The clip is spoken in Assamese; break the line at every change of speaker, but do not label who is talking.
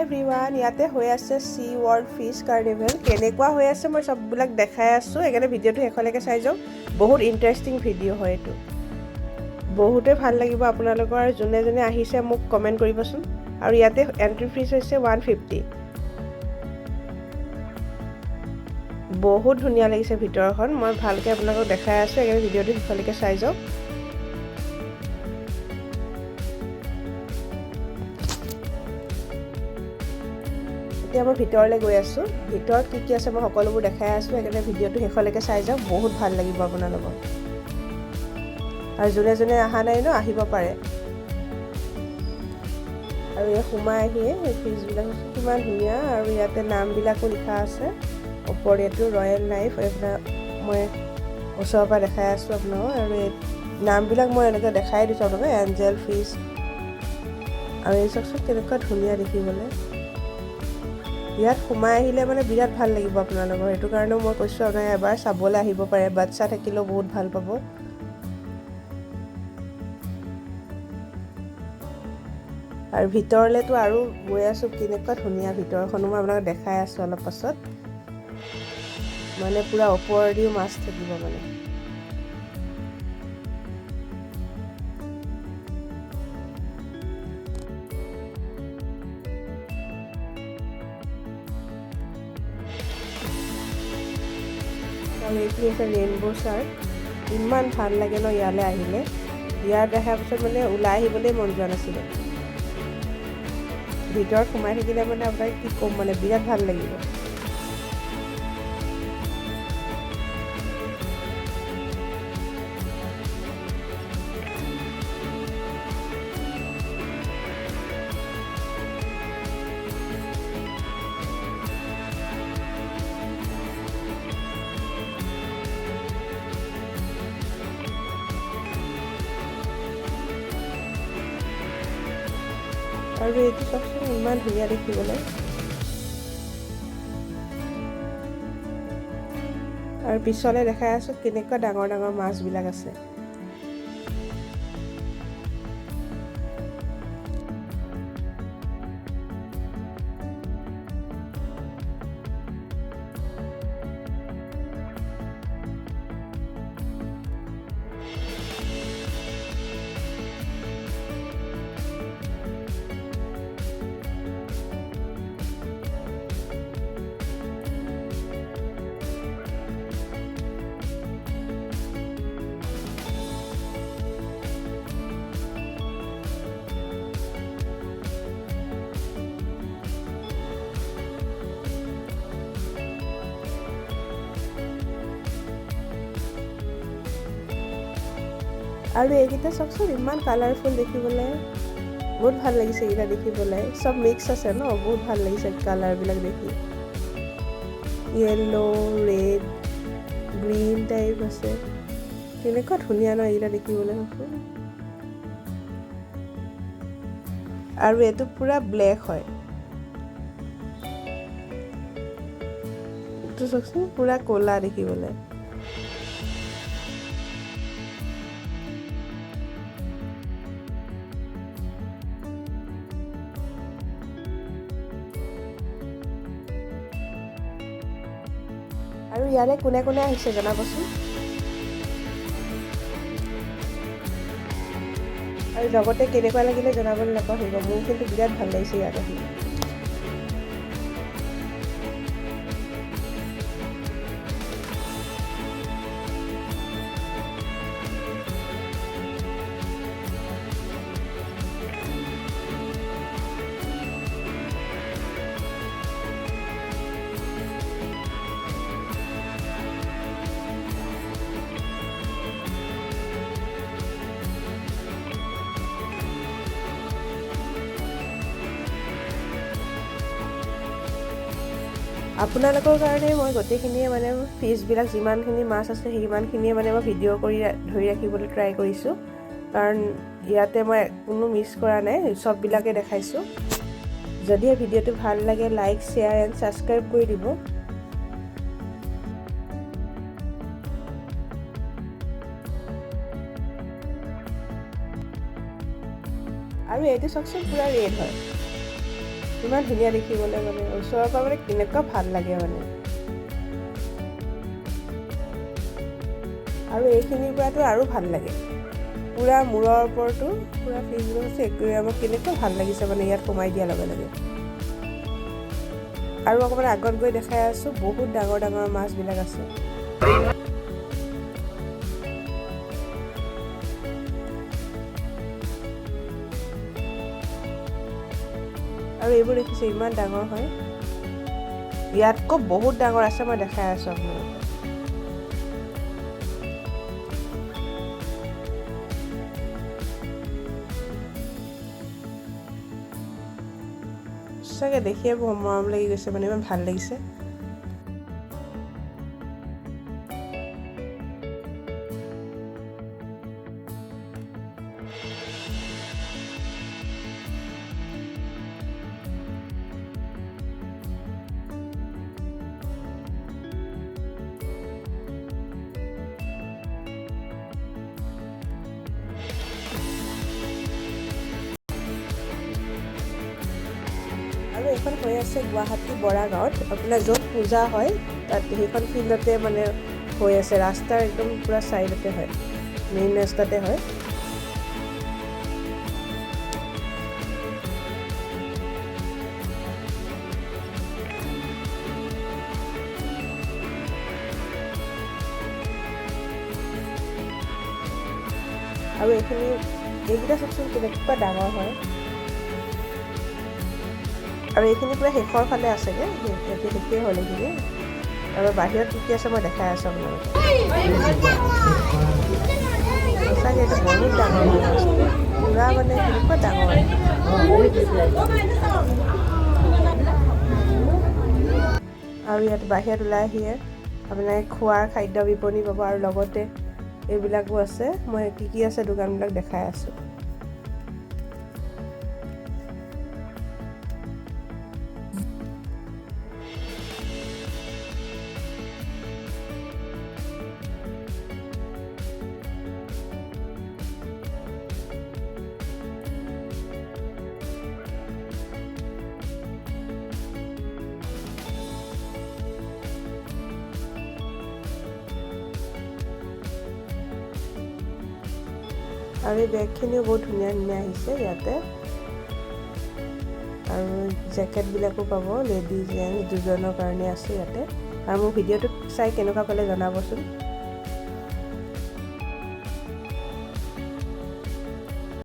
এভৰিৱান, ইয়াতে হৈ আছে চি ৱৰ্ল্ড ফিছ কাৰ্নিভেল। কেনেকুৱা হৈ আছে মই চববিলাক দেখাই আছোঁ, সেইকাৰণে ভিডিঅ'টো শেষলৈকে চাই যাওক। বহুত ইণ্টাৰেষ্টিং ভিডিঅ' হয় এইটো, বহুতে ভাল লাগিব আপোনালোকৰ। আৰু যোনে যোনে আহিছে মোক কমেণ্ট কৰিবচোন। আৰু ইয়াতে এণ্ট্ৰি ফিজ হৈছে 150। বহুত ধুনীয়া লাগিছে ভিতৰখন, মই ভালকৈ আপোনালোকক দেখাই আছোঁ, সেইকাৰণে ভিডিঅ'টো শেষলৈকে চাই যাওক। এতিয়া মই ভিতৰলৈ গৈ আছোঁ, ভিতৰত কি কি আছে মই সকলোবোৰ দেখাই আছোঁ, সেইকাৰণে ভিডিঅ'টো শেষলৈকে চাই যাওক, বহুত ভাল লাগিব আপোনালোকৰ। আৰু যোনে যোনে অহা নাই ন, আহিব পাৰে। আৰু এই সোমাই আহিয়ে এই ফিজবিলাক কিমান ধুনীয়া, আৰু ইয়াতে নামবিলাকো লিখা আছে। ওপৰত এইটো ৰয়েল লাইফ, এইবিলাক মই ওচৰৰ পৰা দেখাই আছোঁ আপোনালোকক। আৰু এই নামবিলাক মই এনেকৈ দেখাই দিছোঁ আপোনালোকক, এঞ্জেল ফিছ। আৰু এই চাওকচোন কেনেকুৱা ধুনীয়া দেখিবলৈ। ইয়াত সোমাই আহিলে মানে বিৰাট ভাল লাগিব আপোনালোকৰ, সেইটো কাৰণেও মই কৈছোঁ আপোনালোকে এবাৰ চাবলৈ আহিব পাৰে, বাচ্ছা থাকিলেও বহুত ভাল পাব। আৰু ভিতৰলেতো আৰু গৈ আছোঁ, কেনেকুৱা ধুনীয়া ভিতৰখনো মই আপোনাক দেখাই আছোঁ অলপ পাছত। মানে পূৰা ওপৰেদিও মাছ থাকিব মানে। আৰু এইখিনি আছে ৰেইনব' চাৰ্ক, ইমান ভাল লাগে ন ইয়ালৈ আহিলে। ইয়াত অহাৰ পিছত মানে ওলাই আহিবলৈ মন যোৱা নাছিলে, ভিতৰত সোমাই থাকিলে মানে আপোনাক কি ক'ম, মানে বিৰাট ভাল লাগিব। আৰু এইটো চাওকচোন ইমান ধুনীয়া দেখিবলৈ। আৰু পিছলে দেখাই আছোঁ কেনেকুৱা ডাঙৰ ডাঙৰ মাছবিলাক আছে। আৰু এইকেইটা চাওকচোন ইমান কালাৰফুল দেখিবলৈ, বহুত ভাল লাগিছে এইকেইটা দেখিবলৈ। চব মিক্স আছে ন, বহুত ভাল লাগিছে কালাৰবিলাক দেখি। য়েল্ল', ৰেড, গ্ৰীণ টাইপ আছে, কেনেকুৱা ধুনীয়া ন এইকেইটা দেখিবলৈ চাওকচোন। আৰু এইটো পূৰা ব্লেক হয়, এইটো চাওকচোন পূৰা ক'লা দেখিবলৈ। আৰু ইয়ালৈ কোনে কোনে আহিছে জনাবচোন। আৰু লগতে কেনেকুৱা লাগিলে জনাবলৈ নাপাহৰিব, মোৰ কিন্তু বিৰাট ভাল লাগিছে ইয়াত আহি। আপোনালোকৰ কাৰণে মই গোটেইখিনিয়ে মানে ফিছবিলাক যিমানখিনি মাছ আছে সিমানখিনিয়ে মানে মই ভিডিঅ' কৰি ধৰি ৰাখিবলৈ ট্ৰাই কৰিছোঁ, কাৰণ ইয়াতে মই কোনো মিছ কৰা নাই, চববিলাকে দেখাইছোঁ। যদিহে ভিডিঅ'টো ভাল লাগে লাইক, শ্বেয়াৰ এণ্ড ছাবস্ক্ৰাইব কৰি দিব। আৰু এইটো চাওকচোন পূৰা ৰেড হয়, ইমান ধুনীয়া দেখিবলৈ, মানে ওচৰৰ পৰা মানে কেনেকুৱা ভাল লাগে মানে। আৰু এইখিনিৰ পৰাতো আৰু ভাল লাগে, পূৰা মূৰৰ ওপৰতো পূৰা ফিছবোৰ আছে একুৰিয়ামত, কেনেকুৱা ভাল লাগিছে মানে ইয়াত সোমাই দিয়াৰ লগে লগে। আৰু অকণমান আগত গৈ দেখাই আছোঁ, বহুত ডাঙৰ ডাঙৰ মাছবিলাক আছে। আৰু এইবোৰ দেখিছে ইমান ডাঙৰ হয়, ইয়াতকৈ বহুত ডাঙৰ আছে, মই দেখাই আছোঁ আপোনালোকক। সঁচাকৈ দেখিয়ে বৰ মৰম লাগি গৈছে মানে, ইমান ভাল লাগিছে। আৰু এইখন হৈ আছে গুৱাহাটী বৰাগাঁৱত, আপোনাৰ য'ত পূজা হয় তাত সেইখন ফিল্ডতে মানে হৈ আছে, ৰাস্তাৰ একদম পূৰা চাইডতে হয়, মেইন ৰাস্তাতে হয়। আৰু এইখিনি এইকেইটা চাওকচোন কেনেকুৱা ডাঙৰ হয়। আৰু এইখিনি পূৰা শেষৰ ফালে আছেগৈ, এতিয়া শেষেই হ'ল এইখিনি। আৰু বাহিৰত কি কি আছে মই দেখাই আছোঁ আপোনালোকক। সঁচাকৈ এইটো বহুত ডাঙৰ হয়, পূৰা মানে কেনেকুৱা ডাঙৰ। আৰু ইয়াত বাহিৰত ওলাই আহিয়ে আপোনালোকে খোৱাৰ খাদ্য বিপণী পাব, আৰু লগতে এইবিলাকো আছে। মই কি কি আছে দোকানবিলাক দেখাই আছোঁ। আৰু এই বেগখিনিও বহুত ধুনীয়া ধুনীয়া আহিছে ইয়াতে। আৰু জেকেটবিলাকো পাব, লেডিজ জেণ্টছ দুজনৰ কাৰণে আছে ইয়াতে। আৰু মোৰ ভিডিঅ'টো চাই কেনেকুৱা পালে জনাবচোন।